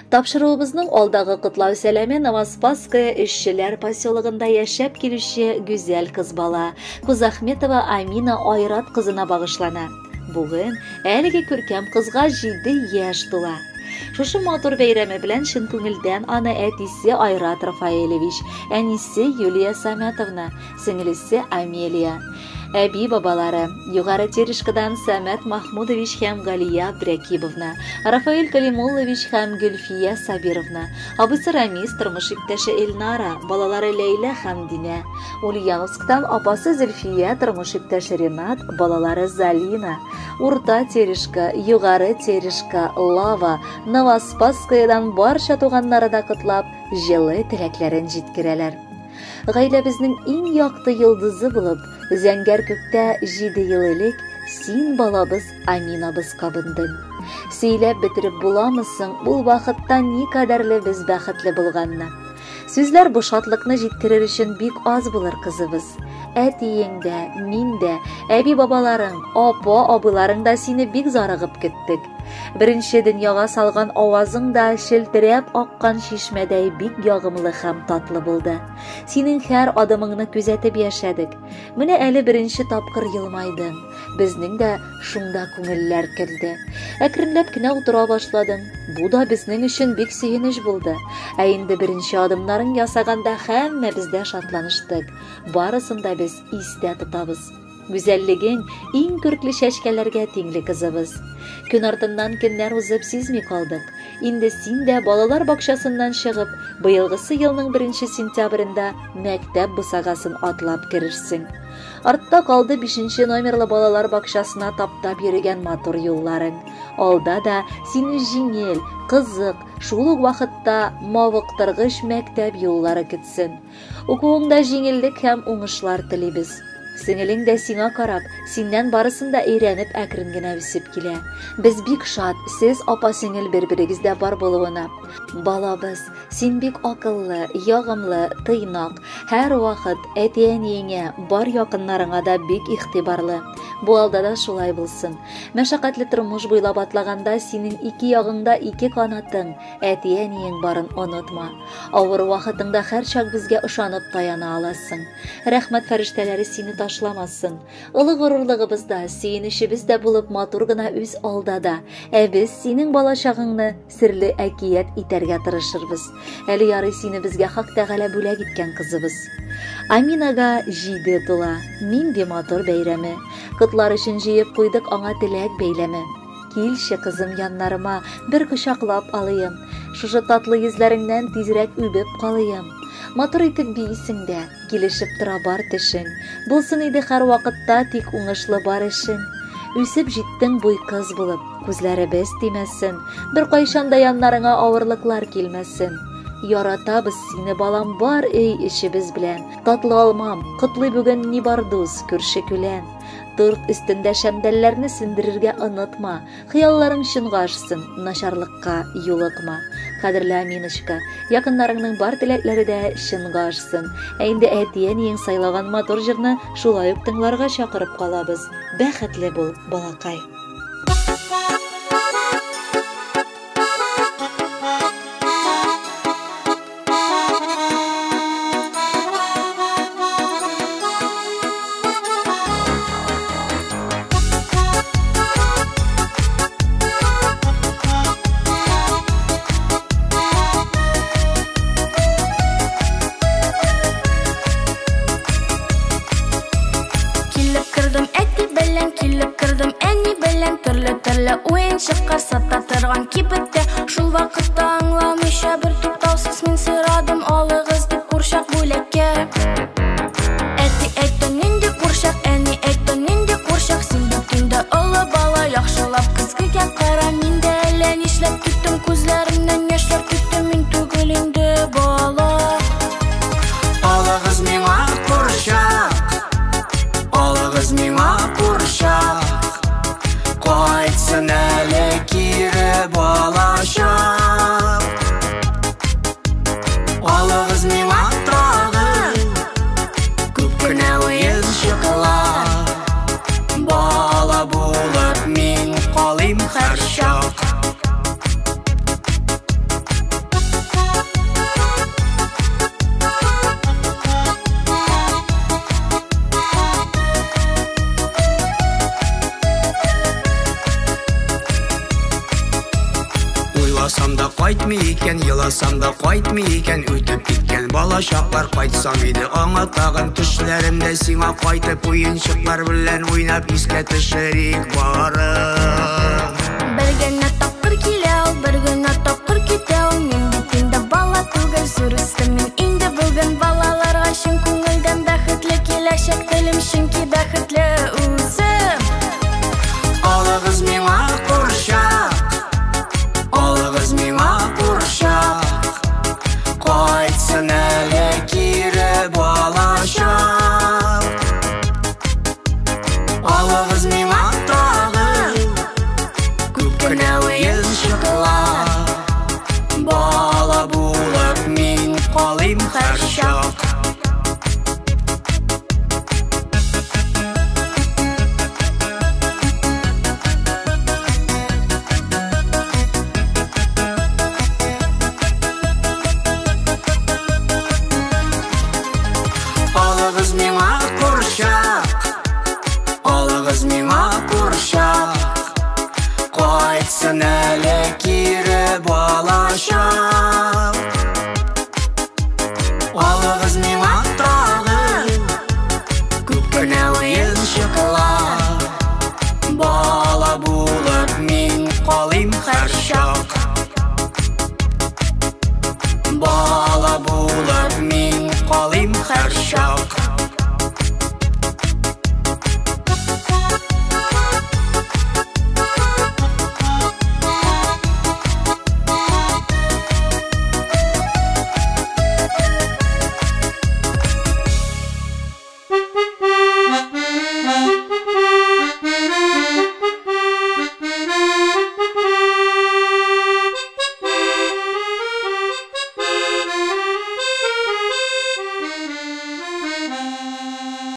Тапшыруыбызның алдагы котлау сәламе Новоспасское эшчеләр поселогында яшәп килүче гүзәл кыз бала Кузахметова Амина Айрат кызына багышлана. Бүген әлеге күркәм кызга 7 яшь тула. Шушы матур бәйрәме белән чын күңелдән аны әтисе Айрат Рафаэлевич, әнисе Юлия Самятовна, сеңлесе Амелия, әби бабалары, Югары Терешкадан Сәмәт Махмудович һәм Галия Абдрякибовна, Рафаэль Калимуллович һәм Гөлфия Сабировна, абыйсы Рамис, тормыш иптәше Эльнара, балалары Ләйлә һәм Динә, Ульяновсктан апасы Зөлфия, тормыш иптәше Ренат, балалары Залина, Урта Терешка, Югары Терешка, Лава, Новоспасскаядан барча туганнары да котлап, җылы теләкләрен җиткерәләр. Гаиләбезнең иң якты йолдызы булып, зәңгәр күктә 7 ел элек син балабыз Аминабыз кабындың. Сөйләп бетереп буламы соң ул вакытта никадәрле без бәхетле булганны? Сүзләр бу шатлыкны җиткерер өчен бик аз булыр, кызыбыз. Әтиең дә, мин дә, әби-бабаларың, апа-абыйларың да сине бик зарыгып көттек. Беренче дөньяга салган авазың да челтерәп аккан чишмәдәй бик ягымлы һәм татлы булды. Синең һәр адымыңны күзәтеп яшәдек. Менә әле беренче тапкыр елмайдың. Безнең дә шунда күңелләр көлде. Әкренләп кенә утыра башладың. Бу да безнең өчен бик сөенеч булды. Ә инде беренче адымнарың ясаганда һәммәбез дә шатланыштык. Барысын да без истә тотабыз. Гүзәллегең иң күркле чәчкәләргә тиңле кызыбыз. Көн артыннан көннәр узып сизми калдык. Инде син дә балалар бакчасыннан чыгып, быелгысы елның 1 сентябрендә мәктәп бусагасын атлап керерсең. Артта калды 5 номерлы балалар бакчасына таптап йөрегән матур юлларың. Алда да сине җиңел, кызык, шул ук вакытта мавыктыргыч мәктәп юллары көтсен. Укуыңда җиңеллек һәм уңышлар телибез. Сеңелең дә сиңа карап, синнән барысын да өйрәнеп әкрен генә үсеп килә. Без бик шат, сез апа-сеңел бер-берегездә бар булуына. Балабыз, син бик акыллы, ягымлы, тыйнак, һәр вакыт әти-әниеңә, бар якыннарыңа да бик игътибарлы. Бу алда да шулай булсын. Мәшәкатьле тормыш буйлап атлаганда синең ике ягыңда ике канатың, әти-әниең барын онытма. Авыр вакытыңда һәрчак безгә ышанып таяна аласың. Рәхмәт фәрештәләре сине ташламасын. Олы горурлыгыбыз да, сөенечебез дә булып матур гына үз алда да. Ә без синең балачагыңны серле әкият итәргә тырышырбыз. Әле ярый сине безгә Хак Тәгалә бүләк иткән кызыбыз. Аминага 7 тула. Нинди матур бәйрәме. Котлар өчен җыеп куйдык аңа теләк бәйләме. Килче, кызым, яннарыма, бер кочаклап алыйм. Шушы татлы йөзләреңнән тизрәк үбеп калыйм. Матур итеп биисең дә, килешеп тора бар төшең. Булсын иде һәр вакытта тик уңышлы бар эшең. Үсеп җиттең буй кыз булып, күзләребез тимәсен. Бер кайчан да яннарыңа авырлыклар килмәсен. Яратабыз сине, балам, бар өй эчебез белән. Татлы алмам, котлый бүген ни бар дус, күрше күлән. Торт өстендә шәмдәлләрне сүндерергә онытма. Хыялларың чынга ашсын, начарлыкка юлыкма. Кадерле Аминочка, якыннарыңның бар теләкләре дә чынга ашсын. Ә инде әти-әниең сайлаган матур җырны шулай ук тыңларга чакырып калабыз. Бәхетле бул, балакай. Килеп кердем әти белән, килеп кердем әни белән, төрле-төрле уенчыклар сата торган кибеттә. Шул вакытта аңламыйча бер туктаусыз мин сорадым, алыгыз дип курчак бүләккә. Әти әйтте, нинди курчак, әни әйтте, нинди курчак, син бит инде олы бала, яхшылап көзгегә кара. Мин дә әллә нишләп киттем, күзләремнән яшьләр китте, мин түгел инде бала. Алыгыз миңа курчак, алыгыз миңа курчак, кайтсын әле кире балачак. Алыгыз миңа тагын күп кенә уенчыклар, бала булып мин калыйм һәрчак. Еласам да кайтмый икән, еласам да кайтмый икән. Үтеп киткән балачаклар, кайтсам иде аңа тагын. Төшләремдә сиңа кайтып, уенчыклар белән уйнап искә төшерик барын. Бер генә тапкыр килә ул, бер генә тапкыр китә ул. Мин бит инде бала түгел, зур үстем мин инде бүген. Балаларга чын күңелдән бәхетле киләчәк телим, чөнки бәхетле үзем. Алыгыз миңа курчак, алыгыз миңа курчак. Кайтсын әле кире балачак. Алыгыз миңа тагын күп кенә уенчыклар. Бала булып мин калыйм һәрчак. Алыгыз миңа курчак, алыгыз миңа курчак. Кайтсын әле кире балачак. Алыгыз миңа тагын күп кенә уенчыклар. Бала булып мин калыйм һәрчак. Бала булып мин калыйм һәрчак.